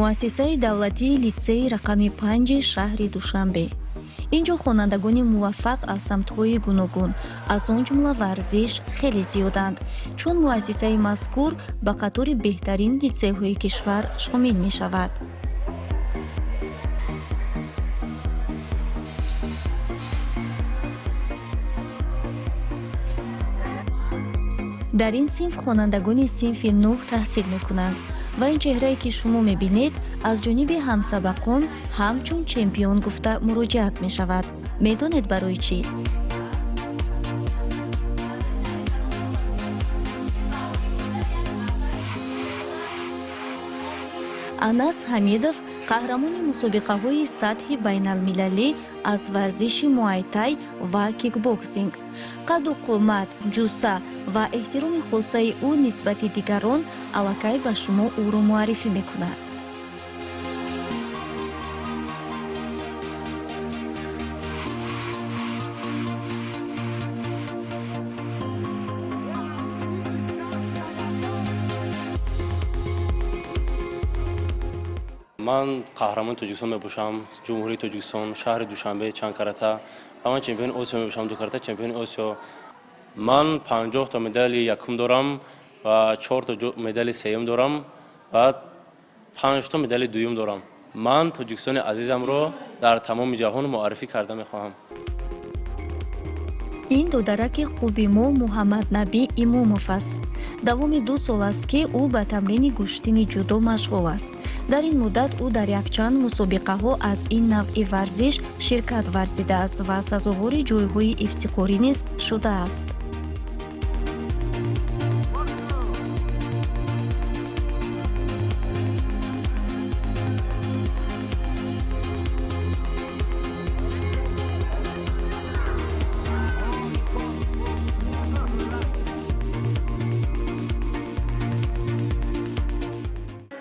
Муассисаи давлатии литсеи рақами 5-и шаҳри Душанбе. Ин ҷо хонандагони муваффақ аз самтҳои гуногун, аз он ҷумла варзиш, хеле зиёданд, чун муассисаи мазкур ба қатори беҳтарин литсейҳои кишвар шомил мешавад. Дар ин синф хонандагони синфи 9 таҳсил мекунанд ва ин чеҳрае, ки шумо мебинед, аз ҷониби ҳамсабақон ҳамчун чемпион гуфта муроҷиат мешавад. Медонед, барои чӣ? Анас Ҳамидов, қаҳрамони мусобиқаҳои сатҳи байналмилалӣ аз варзиши муайтай ва кикбоксинг. Қаду қомат, ҷусса ва эҳтироми хосаи ӯ нисбати дигарон аллакай ба шумо ӯро муаррифӣ мекунад. Ман қаҳрамони Тоҷикистон мебошам, Ҷумҳурии Тоҷикистон, шаҳри Душанбе, чанд карата, ва ман чемпиони Осиё мебошам, ду карата чемпиони Осиё. Ман 50-та медали якум дорам ва чорта медали сеюм дорам ва панҷто медали дуюм дорам. Ман Тоҷикистони азизамро дар тамоми ҷаҳон муаррифӣ карда мехоҳам. Ин додараки хуби мо Муҳаммаднабӣ Имомов аст. Давоми 2 сол аст, ки ӯ ба тамрини гӯштини ҷудо машғул аст. Дар ин муддат ӯ дар якчанд мусобиқаҳо аз ин навъи варзиш ширкат варзидааст ва сазовори ҷойҳои ифтихорӣ низ шудааст.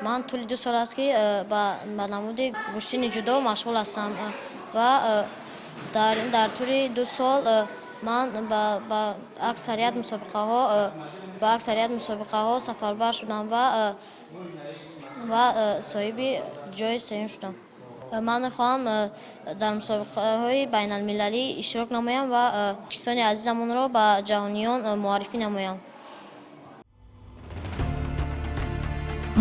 Ман тӯли 2 сол аст, ки ба намуди гӯштини ҷудо машғул ҳастам ва дар тӯли 2 сол ман ба аксарият мусобиқаҳо сафарбар шудам ва соҳиби ҷои сеюм шудам. Ман мехоҳам дар мусобиқаҳои байналмилалӣ иштирок намоям ва Тоҷикистони азизамонро ба ҷаҳониён муаррифӣ намоям.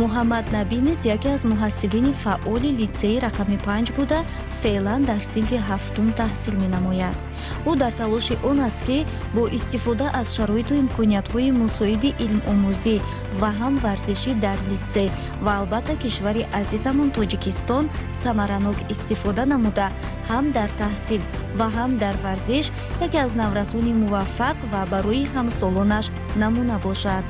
Муҳаммад Набӣ низ яке аз муҳассилини фаъоли литсеи рақами 5 буда, феълан дар синфи ҳафтум таҳсил менамояд. Ӯ дар талоши он аст, ки бо истифода аз шароиту имкониятҳои мусоиди илмомӯзӣ ва ҳам варзишӣ дар литсей ва албатта кишвари азизамон Тоҷикистон самаранок истифода намуда, ҳам дар таҳсил ва ҳам дар варзиш яке аз наврасони муваффақ ва барои ҳамсолонаш намуна бошад.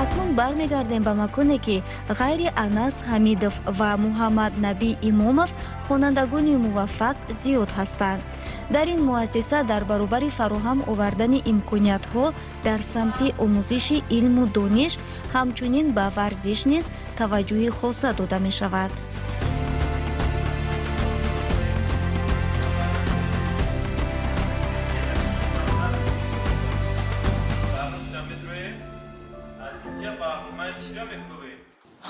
Акнун бармегардем ба маконе, ки ғайри Анас Ҳамидов ва Муҳаммад Набӣ Имомов хонандагони муваффақ зиёд ҳастанд. Дар ин муассиса дар баробари фароҳам овардани имкониятҳо дар самти омӯзиши илму дониш, ҳамчунин ба варзиш низ таваҷҷӯҳи хоса дода мешавад.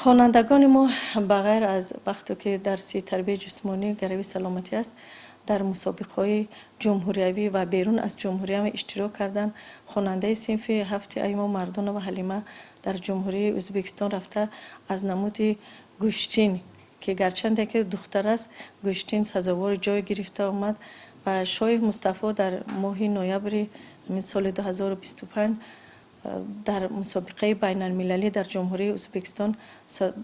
Хонандагони мо, ба ғайр аз вақте ки дарси тарбияи ҷисмонӣ, гарави саломатӣ аст, дар мусобиқаҳои ҷумҳуриявӣ ва берун аз ҷумҳуриям иштирок карданд. Хонандаи синфи ҳафти мо, Мардонова Ҳалима, дар Ҷумҳурии Ӯзбекистон рафта, аз намуди гӯштин, ки гарчанде ки духтар аст, гӯштин сазовори ҷой гирифта омад. Ва Шоев Мустафо дар моҳи ноябри соли 2025 дар мусобиқаи байналмилалӣ дар Ҷумҳурии Ӯзбекистон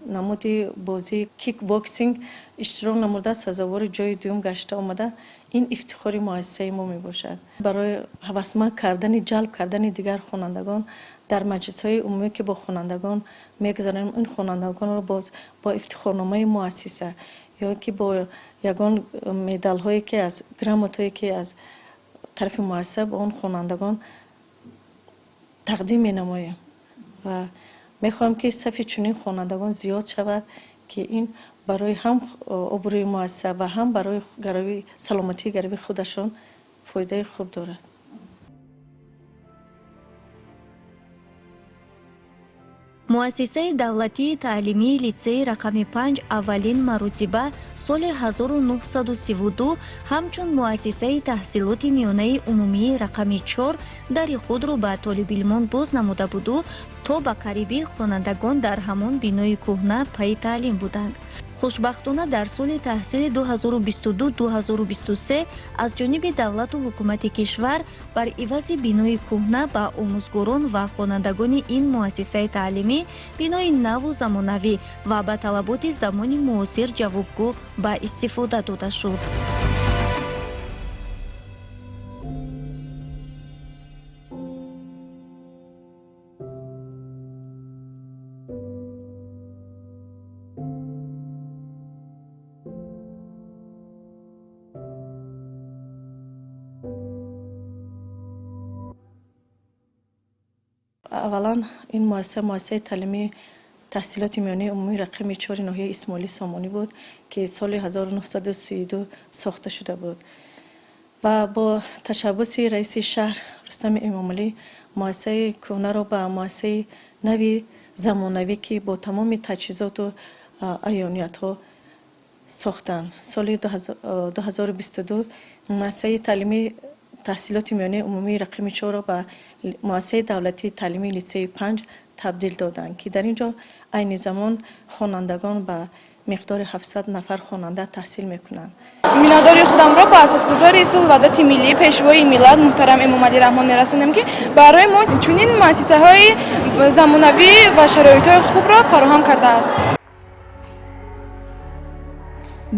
намуди бозии кикбоксинг иштирок намуда, сазовори ҷои дуюм гашта омада. Ин ифтихори муассисаи мо мебошад. Барои ҳавасманд кардани, ҷалб кардани дигар хонандагон, дар маҷлисҳои умумӣ, ки бо хонандагон мегузаронем, ин хонандагонро боз бо ифтихорномаи муассиса ё ки бо ягон медалҳое, ки аз грамотое, ки аз тарафи муассиса ба он хонандагон тақдим менамоем, ва мехоҳем, ки сафи чунин хонандагон зиёд шавад, ки ин барои ҳам обрӯи муассиса ва ҳам барои гарави саломатии гарави худашон Фоидаи хуб дорад. Муассисаи давлатии таълимии литсеи рақами 5 аввалин маротиба соли 1932 ҳамчун муассисаи таҳсилоти миёнаи умумии рақами 4 дари худро ба толибилмон боз намуда буду, то ба қарибӣ хонандагон дар ҳамон бинои кӯҳна пайи таълим буданд. Хушбахтона, дар соли таҳсили 2022-2023 аз ҷониби давлату ҳукумати кишвар бар ивази бинои кӯҳна ба омӯзгорон ва хонандагони ин муассисаи таълимӣ бинои наву замонавӣ ва ба талаботи замони муосир ҷавобгӯ ба истифода дода шуд. Аввалан, ин муассиса муассисаи таълимии таҳсилоти миёнаи умумии рақами 4-и ноҳияи Исмоили Сомонӣ буд, ки соли 1932 сохта шуда буд, ва бо ташаббуси раиси шаҳр Рустами Эмомалӣ муассисаи кӯҳнаро ба муассисаи нави замонавӣ, ки бо тамоми таҷҳизоту аёниятҳо сохтанд. Соли 2022 муассисаи таълимии таҳсилоти миёнаи умумии рақами 4-ро ба муассисаи давлатии таълимии литсеи 5 табдил доданд, ки дар ин ҷо айни замон хонандагон ба миқдори 700 нафар хонанда таҳсил мекунанд. Миннатдории худамро ба асосгузори сулҳ ваҳдати миллӣ, Пешвои миллат муҳтарам Эмомалӣ Раҳмон мерасонем, ки барои мо чунин муассисаҳои замонавӣ ва шароитҳои хубро фароҳам кардааст.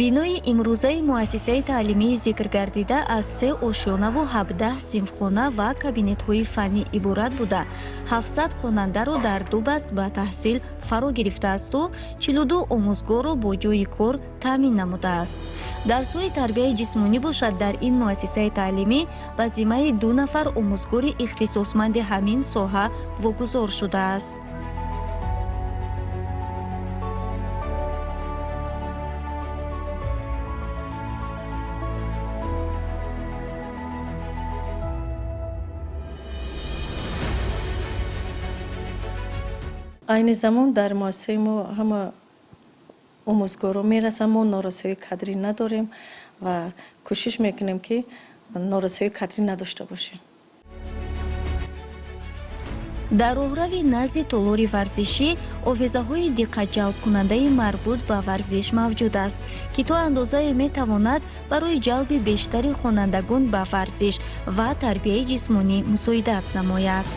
Бинои имрӯзаи муассисаи таълимии зикргардида аз се ошёнаву 17 синфхона ва кабинетҳои фаннӣ иборат буда, 700 хонандаро дар ду баст ба таҳсил фаро гирифтаасту 42 омӯзгорро бо ҷойи кор таъмин намудааст. Дарсҳои тарбияи ҷисмонӣ бошад, дар ин муассисаи таълимӣ ба зиммаи ду нафар омӯзгори ихтисосманди ҳамин соҳа вогузор шудааст. Айни замон дар муассисаи мо ҳама омӯзгорон мерасанд. Мо норасоии кадрӣ надорем ва кӯшиш мекунем, ки норасоии кадрӣ надошта бошем. Дар роҳрави назди толори варзишӣ овезаҳои диққатҷалбкунандаи марбут ба варзиш мавҷуд аст, ки то андозае метавонад барои ҷалби бештари хонандагон ба варзиш ва тарбияи ҷисмонӣ мусоидат намояд.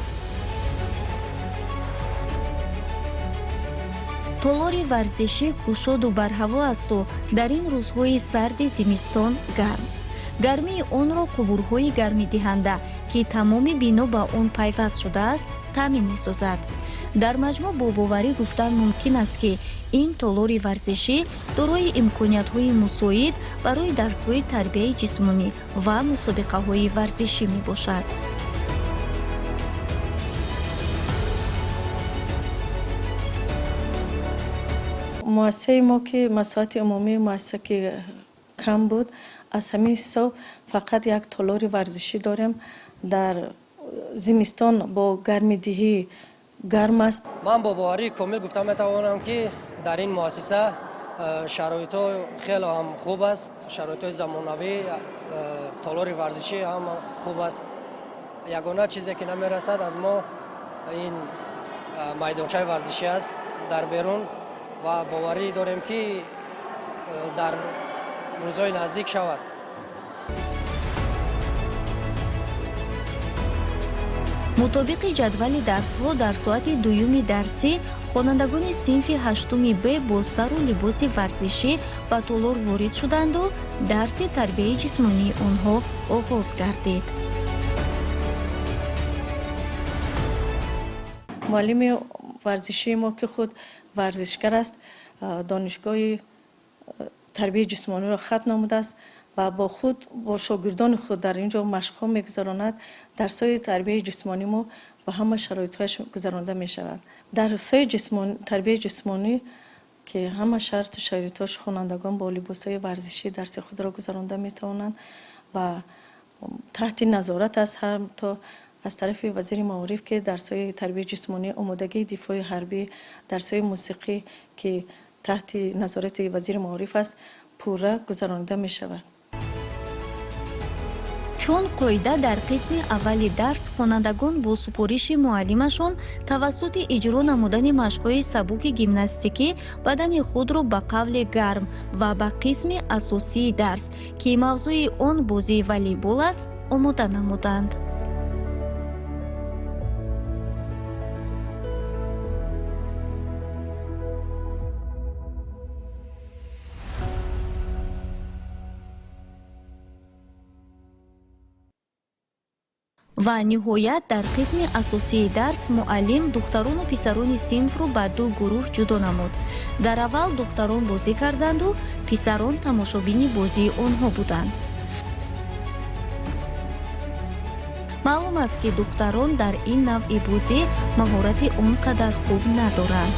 Толори варзишӣ кушоду барҳаво асту дар ин рӯзҳои сарди зимистон гарм. Гармии онро қубурҳои гармидиҳанда, ки тамоми бино ба он пайваст шудааст, таъмин месозад. Дар маҷмӯъ, бо боварӣ гуфтан мумкин аст, ки ин толори варзишӣ дорои имкониятҳои мусоид барои дарсҳои тарбияи ҷисмонӣ ва мусобиқаҳои варзишӣ мебошад. Муассисаи мо, ки масоҳати умумии муассиса ки кам буд, аз ҳамин ҳисоб фақат як толори варзишӣ дорем. Дар зимистон бо гармидиҳӣ гарм аст. Ман бо боварии комил гуфта метавонам, ки дар ин муассиса шароитҳо хеле ҳам хуб аст, шароитҳои замонавӣ, толори варзишӣ ҳам хуб аст. Ягона чизе, ки намерасад аз мо, ин майдончаи варзишӣ аст дар берун, ва боварӣ дорем, ки дар рӯзҳои наздик шавад. Мутобиқи ҷадвали дарсҳо, дар соати дуюми дарсӣ хонандагони синфи ҳаштуми Б бо сару либоси варзишӣ ба толор ворид шуданду дарси тарбияи ҷисмонии онҳо оғоз гардид. Муаллими варзишии мо, ки худ варзишгар аст, донишгоҳи тарбияи ҷисмониро хатм намудааст ва бо худ, бо шогирдони худ дар ин ҷо машқҳо мегузаронад. Дарсҳои тарбияи ҷисмонӣ мо ба ҳама шароитҳояш гузаронда мешавад. Дарсҳои тарбияи ҷисмонӣ, ки ҳама шарту шароитҳош, хонандагон бо либосҳои варзишӣ дарси худро гузаронда метавонанд ва Таҳти назорат аст ҳамто аз тарафи вазири маориф, ки дарсҳои тарбияи ҷисмонӣ, омодагии дифои ҳарбӣ, дарсҳои мусиқӣ, ки таҳти назорати вазири маориф аст, пурра гузаронида мешавад. Чун қоида, дар қисми аввали дарс хонандагон бо супориши муаллимашон тавассути иҷро намудани машқҳои сабуки гимнастикӣ бадани худро ба қавле гарм ва ба қисми асосии дарс, ки мавзӯи он бозии волейбол аст, омода намуданд. Ва ниҳоят, дар қисми асосии дарс муаллим духтарону писарони синфро ба ду гурӯҳ ҷудо намуд. Дар аввал духтарон бозӣ карданду писарон тамошобини бозии онҳо буданд. Маълум аст, ки духтарон дар ин навъи бозӣ маҳорати он қадар хуб надоранд.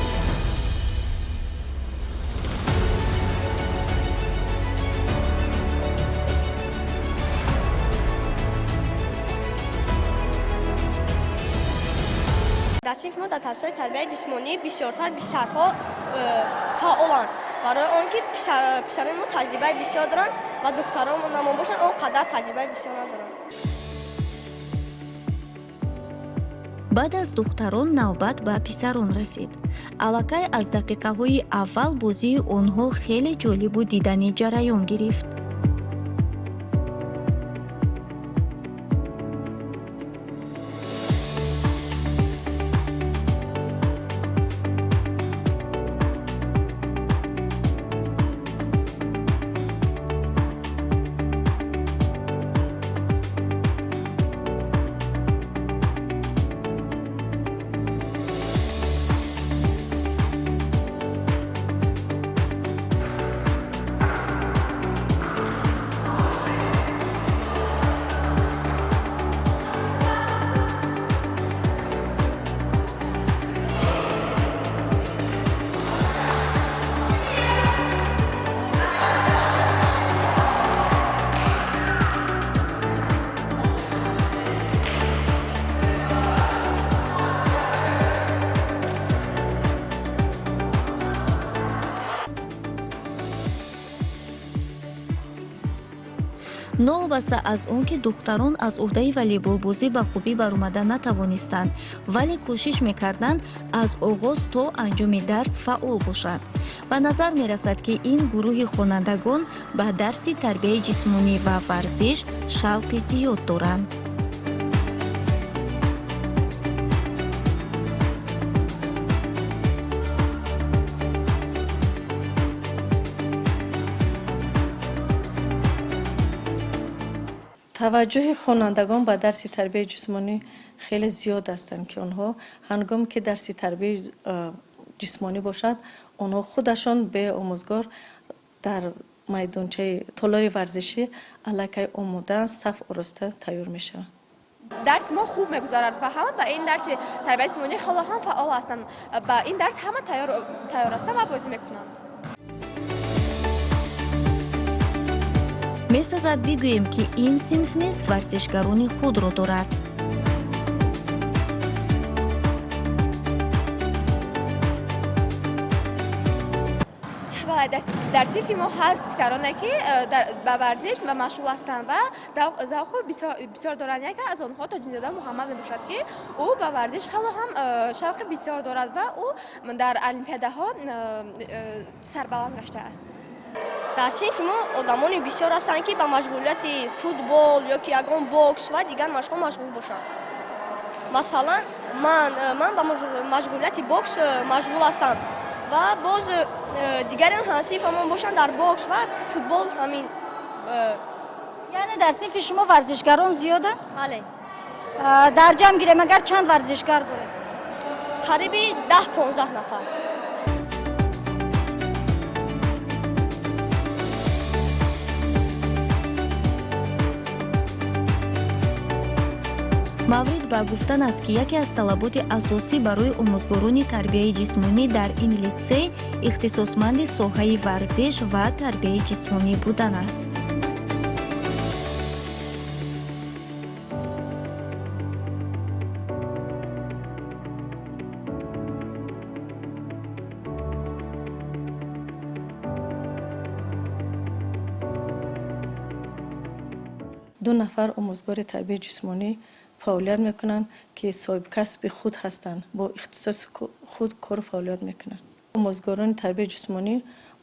Дар синфи мо дар дарсҳои тарбияи ҷисмонӣ бисёртар писарҳо фаъоланд, барои он ки писарони мо таҷрибаи бисёр доранд ва духтаронамон бошанд, он қадар таҷрибаи бисёр надоранд. Баъд аз духтарон навбат ба писарон расид. Аллакай аз дақиқаҳои аввал бозии онҳо хеле ҷолибу диданӣ ҷараён гирифт. Новобаста аз он ки духтарон аз ӯҳдаи волейболбозӣ ба хубӣ баромада натавонистанд, вале кӯшиш мекарданд, аз оғоз то анҷоми дарс фаъол бошанд. Ба назар мерасад, ки ин гурӯҳи хонандагон ба дарси тарбияи ҷисмонӣ ва варзиш шавқи зиёд доранд. Таваҷҷӯҳи хонандагон ба дарси тарбияи ҷисмонӣ хеле зиёд ҳастанд, ки онҳо ҳангоме ки дарси тарбияи ҷисмонӣ бошад, онҳо худашон бе омӯзгор дар майдончаи толори варзишӣ аллакай омодаанд, саф ороста тайёр мешаванд. Дарси мо хуб мегузарад ва ҳама ба ин дарси тарбияи ҷисмонӣ хело ҳам фаъол ҳастанд. Ба ин дарс ҳама тайёр ҳастанд ва бозӣ мекунанд. Месазад бигӯем, ки ин синф низ варзишгарони худро дорад. Дар синфи мо ҳаст писароне, ки ба варзиш ва машғул ҳастанд ва завқу бисёр доранд. Яке аз онҳо Тоҷинзода Муҳаммад мебошад, ки ӯ ба варзиш хело ҳам шавқи бисёр дорад ва ӯ дар олимпиадаҳо сарбаланд гаштааст. Дар синфи мо одамони бисёр ҳастанд, ки ба машғулияти футбол ё ки ягон бокс ва дигар машқҳо машғул бошанд. Масалан, ман ба машғулияти бокс машғул ҳастам ва боз дигаре ҳамсинфамон бошанд, дар бокс ва футбол ҳамин. Яъне дар синфи шумо варзишгарон зиёданд? Бале. Дар ҷамъ гирем, агар чанд варзишгар доред? Қариби 10-15 нафар. Маврид ба гуфтан аст, ки яке аз талаботи асосӣ барои омӯзгорони тарбияи ҷисмонӣ дар ин литсей ихтисосманди соҳаи варзиш ва тарбияи ҷисмонӣ будан аст. Ду нафар омӯзгори тарбияи ҷисмонӣ фаъолият мекунанд, ки соҳибкасби худ ҳастанд, бо ихтисоси худ кору фаъолият мекунанд. Омӯзгорони тарбияи ҷисмонӣ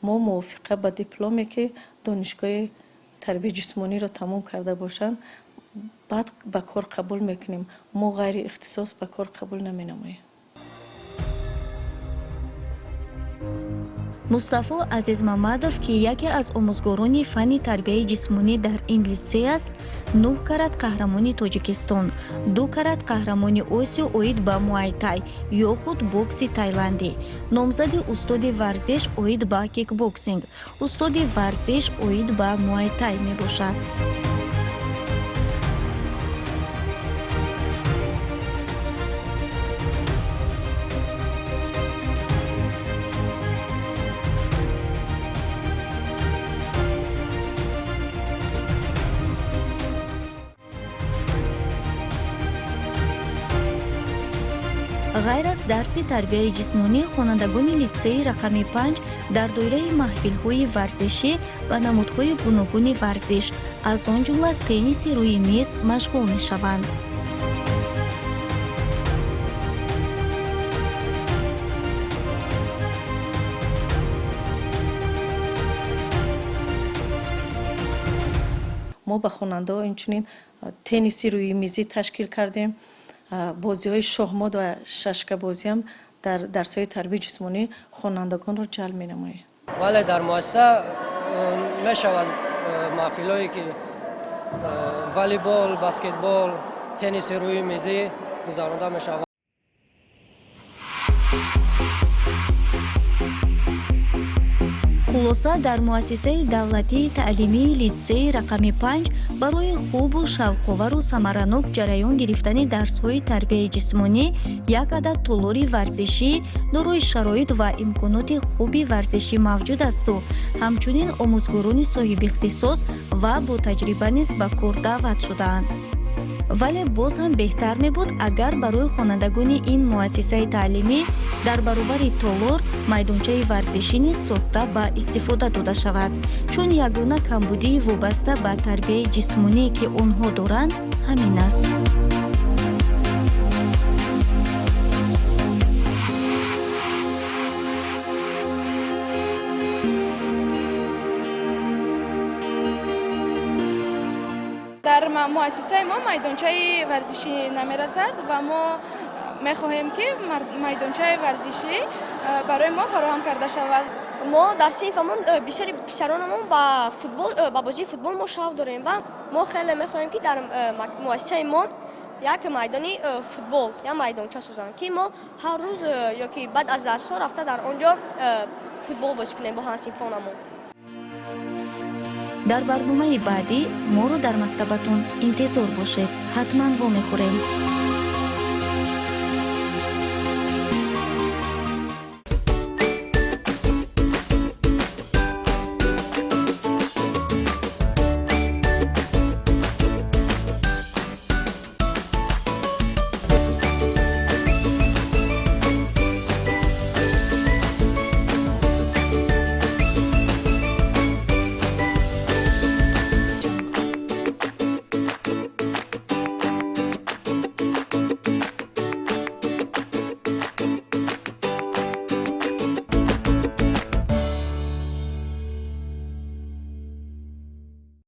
мо мувофиқа ба дипломе, ки донишгоҳи тарбияи ҷисмониро тамом карда бошанд, баъд ба кор қабул мекунем. Мо ғайри ихтисос ба кор қабул наменамоем. Мустафо Азизмамадов, ки яке аз омӯзгорони фанни тарбияи ҷисмонӣ дар ин литсей аст, нӯҳ карат қаҳрамони Тоҷикистон, ду карат қаҳрамони Осиё оид ба муайтай ё худ бокси тайландӣ, номзади устоди варзиш оид ба кикбоксинг, устоди варзиш оид ба муайтай мебошад. Ғайр аз дарси тарбияи ҷисмонӣ, хонандагони литсеи рақами 5 дар доираи маҳфилҳои варзишӣ ба намудҳои гуногуни варзиш, аз он ҷумла тенниси рӯи мез, машғул мешаванд. Мо ба хонандаҳо инчунин тенниси рӯи мизӣ ташкил кардем. Бозиҳои шоҳмот ва шашкабозиам дар дарсҳои тарбияи ҷисмонӣ хонандагонро ҷалб менамоем. Вале дар муассиса мешаванд маҳфилҳое, ки волейбол, баскетбол, тенниси рӯи мизӣ гузаронда мешавад. Хулоса, дар муассисаи давлатии таълимии литсеи рақами 5 барои хубу шавқовару самаранок ҷараён гирифтани дарсҳои тарбияи ҷисмонӣ як адад толори варзишӣ дорои шароит ва имконоти хуби варзишӣ мавҷуд асту ҳамчунин омӯзгорони соҳибихтисос ва ботаҷриба низ ба кор даъват шудаанд. Вале боз ҳам беҳтар мебуд, агар барои хонандагони ин муассисаи таълимӣ дар баробари толор майдончаи варзишӣ низ сохта ба истифода дода шавад, чун ягона камбудии вобаста ба тарбияи ҷисмоние, ки онҳо доранд, ҳамин аст. Дар муассисаи мо майдончаи варзишӣ намерасад ва мо мехоҳем, ки майдончаи варзишӣ барои мо фароҳам карда шавад. Мо дар синфамон бисёри писаронамон ба футбол, ба бозии футбол мо шавқ дорем ва мо хеле мехоҳем, ки дар муассисаи мо як майдони футбол, як майдонча созанд, ки мо ҳар рӯз ё ки баъд аз дарсҳо рафта дар он ҷо футбол бозӣ кунем бо ҳамсинфонамон. Дар барномаи баъдӣ моро дар мактабатон интизор бошед, ҳатман вомехӯрем.